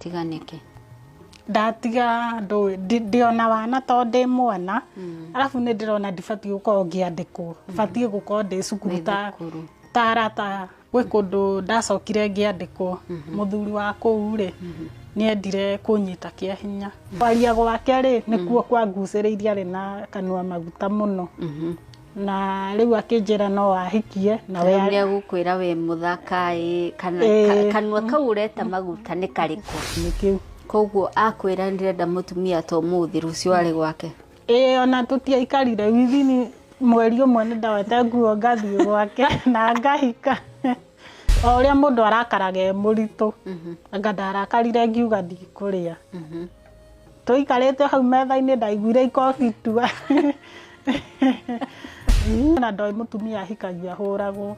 Watiga nĩkĩ? Ndatiga ndũĩ ndĩona wana to ndĩ mwana, arabu nĩ ndĩrona ndibatiĩ gũkorwo ngĩandĩkwo, batiĩ gũkorwo ndĩ cukuru Wĩ ta thukuru. Ta arata. Gwĩ kũndũ ndacokire ngĩandĩkwo, mũthuri wa kũu rĩ, nĩendire kũnyita kĩa hinya. Kwaria gwake rĩ, nĩkuo kwangucĩrĩirie, arĩ na kanua maguta mũno, na rĩu akĩnjĩra no ahikie na we. Rĩu nĩegũkwĩra wĩ mũthaka ĩ kana kanua kau ũreta maguta nĩ karĩkũ? Nĩ kĩu. Koguo akwĩra ndĩrenda mũtumia ta ũmũthĩ, rũciũ arĩ gwake. Ĩĩ, ona tũtiaikarire, within mweri ũmwe nĩ ndoete nguo ngathiĩ gwake na ngahika. O ũrĩa mũndũ arakaraga e mũritũ, anga ndarakarire ngiuga ndikũrĩa. Tũikarĩte hau metha-inĩ ndaiguire ikobi tua, na ndoĩ mũtumia ahikagia ahũragwo.